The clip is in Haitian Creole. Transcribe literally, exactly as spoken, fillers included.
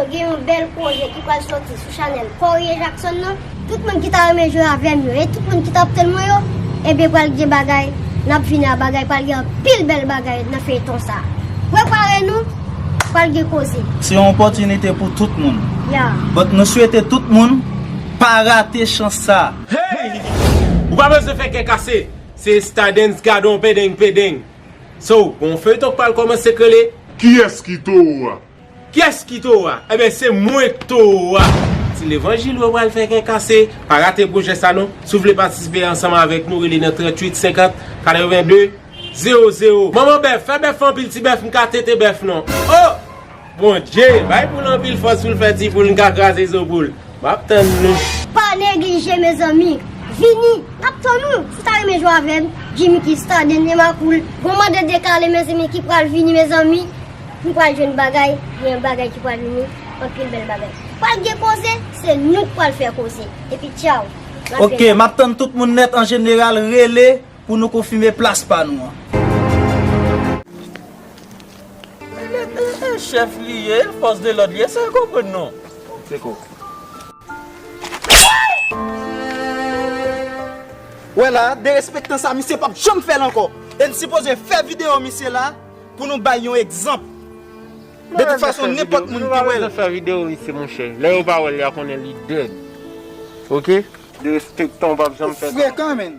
Gen yon bèl pwojè ki pral sòti sou chanèl Corie Jackson nan. Tout moun ki ta renmen jwe avè m yo e tout moun ki t ap tann mwen yo, ebyen pral gen bagay. N ap vini a bagay, pral gen anpil bèl bagay nan feyton sa. Prepare nou, pral gen koze. Se yon opòtinite pou tout moun. Yeah. But nou swete tout moun pa rate chans sa. Hey! Ou pa bezwen fè kè kase. Se Stardens, gadon pedeng pedeng. So, gon feyton k pral kòmanse k rele Kiyès ki towo a? Kiyès ki towo a? Enben, se mwen k towo a. Ti Levanjil ou pral fè kè kase, pa rate pwojè sa non. Si w vle patisipe ansanm avèk nou, rele nan tranntuit senkant katrevenndez zewo zewo. Manman bèf, fè bèf anpil, ti bèf m ka tete bèf non. Oh! Bondye, bay poul anpil fòs pou l fè ti poul, m ka kraze zo poul. M ap tann nou. Pa neglije, mezanmi. Vini, n ap tann ou. Si w ta renmen jwe avè m, Jimmy Kista, Dènye Makoul, gon mande dekale, mezanmi, ki pral vini, mezanmi. Nou pral jwenn bagay, gen bagay ki pral vini, anpil bèl bagay. Pral gen koze, se nou k pral fè koze. Epi tchaw. N ap Ok, fè m ap tann tout moun nèt an jeneral rele pou nou konfime plas pa nou an. E, e, e, chèf li ye, fòs de lòd li ye, sa konprann non. Se ko. Wè la, derespektan sa, misye p ap janm fè l ankò. E n sipoze fè videyo misye la pou nou bay yon egzanp. De tout fason, nenpòt moun ki wè l. Fè videyo isi, monchè. Lè yo pa wè l, y a konnen li dead. Ok? Derespektan w p ap janm fè sa. Frekan, menn.